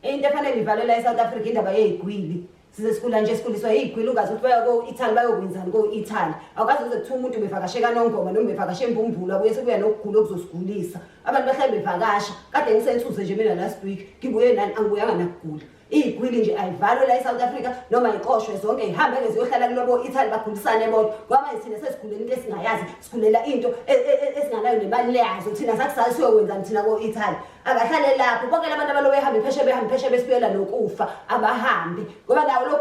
Into efanele ivalelwa e-South Africa indaba yey'gwili. Size sikhula nje sikhuliswa yiy'gwili ungazi ukuthi baya ko-Italy bayokwenzani ko-Italy. Awukaze uze kuthiwa umuntu ubevakashe kaNongoma noma ubevakashe eMbumbulu abuye sekuya nokugula okuzosigulisa. Abantu bahlale bevakasha. Kade ngisensuze nje mina last week ngibuye nani angibuyanga nakugula. Iy'gwili nje ayivalwe la e-South Africa noma yixoshwe zonke yihambe ke ziyohlala kulobo Italy bagulisane bodwa. Ngoba manje thina sesigulela into esingayazi, sigulela into esinganayo nemali leyazo. Thina sakusazi siyokwenzani thina ko-Italy. Abahlale lapho bonke labantu abalobe behambe phesheya behambe phesheya besibuyela nokufa abahambe ngoba nawo lo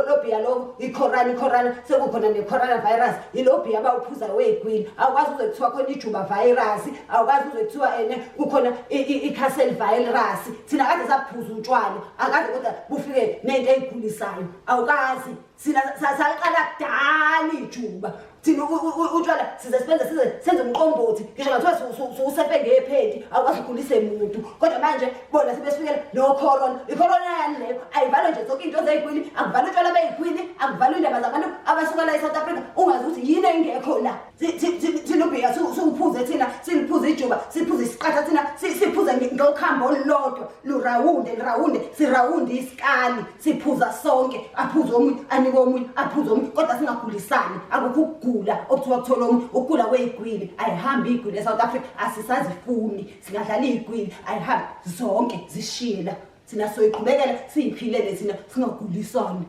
lo bhiya lo icorona icorona sekukhona ne-corona virus yilo bhiya abawuphuzayo wey'gwili. Awukwazi uze kuthiwa khona ijuba virus, awukwazi uze kuthiwa ene kukhona i-castle virus. Thina kade saphuza utshwala akaze kodwa bufike nento eyigulisayo. Awukazi thina saqala kudala ijuba thina utshwala size sibenze size senze umqombothi ngisho ngathiwa siwusefe ngephenti awukwazi ugulise muntu. Kodwa manje bona sebesifikela no-corona, i-corona yani leyo. Ayivalwe nje zonke iy'nto zey'gwili, akuvalwe utshwala bey'gwili, akuvalwe iy'ndaba zabantu abasuka la e-South Africa ungazi ukuthi yini engekho la. Thina ubhiya siwuphuze thina siliphuze ijuba siphuze isiqatha thina siphuze ngokhambo olulodwa lurawunde lurawunde sirawunde isikali siphuza sonke aphuze omunye anike omunye aphuze omunye kodwa singagulisani. Akukho ukugula okuthiwa kuthola omunye ukugula kwey'gwili. Ayihambi iy'gwili e-South Africa, asisazifuni singadlala iy'gwili, ayihambi zonke zishiye la thina soyiqhubekela siyiphilele thina singagulisani.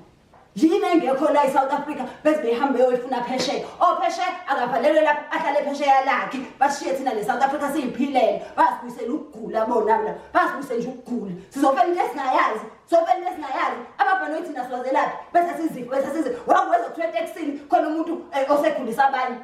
Yini engekho la e-South Africa beze behambe beyoyifuna phesheya? Ophesheya akavalelwe lapho ahlale phesheya lakhe, bashiye thina le-South Africa siyiphilele. Basibuyisela ukugula bona la, basibuyise nje ukugula. Sizofela into esingayazi, sofela into esingayazi. Amabhanoyi thina siwazelaphi bethatha izifo bethatha izifo. Wakweza kuthiwa etekisini khona umuntu osegulisa abanye,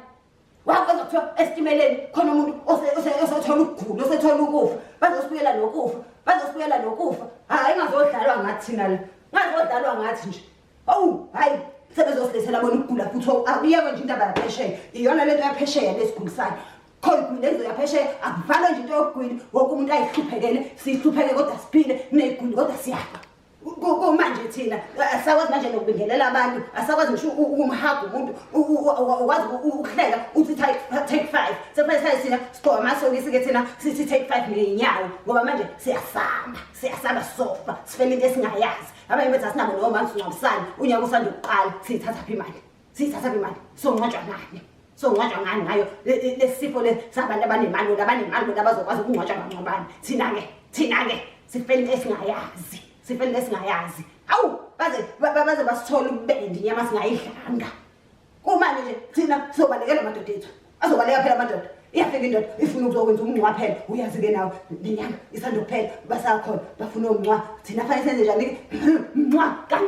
wakweza kuthiwa esitimeleni khona umuntu osethola ukugula osethola ukufa. Bazosibuyela nokufa, bazosibuyela nokufa. Hhayi, ingazodlalwa ngathi thina la, ngazodlalwa ngathi nje. Awu hayi, sebezosilethela bona ukugula futhi. Akuyekwe nje indaba yaphesheya, iyona lento yaphesheya lesigulisayo. Kho igwili ezoya phesheya, akuvalwe nje into yokugwili, wonke umuntu ayihluphekele, sihlupheke kodwa siphile kuney'gwili kodwa siyafa. Kumanje thina asakwazi manje nokubingelela abantu, asakwazi ngisho ukumhaga umuntu, ukwazi ukuhleka uthi take five. Sekufanele saye thina sigqoke amasokisi-ke thina sithi take five ngey'nyawo ngoba manje siyasaba, siyasaba sofa sifele into esingayazi. Abanye bethu asinabo noma singcwabisane unyaka usanda ukuqala. Siyithatha phi imali? Siyithatha phi imali? Songcwatshwa ngani? Songcwatshwa ngani ngayo lesi sifo lesi sabantu abanemali? Bona abanemali bona abazokwazi ukungcwatshwa bangcwabane. Thina-ke, thina-ke sifele into esingayazi, sifele into esingayazi. Awu baze basithole ububendi inyama singayidlanga. Kumanje nje thina sizobalekela amadoda ethu, azobaleka phela amadoda. Iyafika indoda ifuna ukuzokwenza umncwa phela, uyazi-ke nawe nenyanga isanda kuphela basakhona bafuna umncwa. Thina fanele senze njani-ke? Mncwa kancane.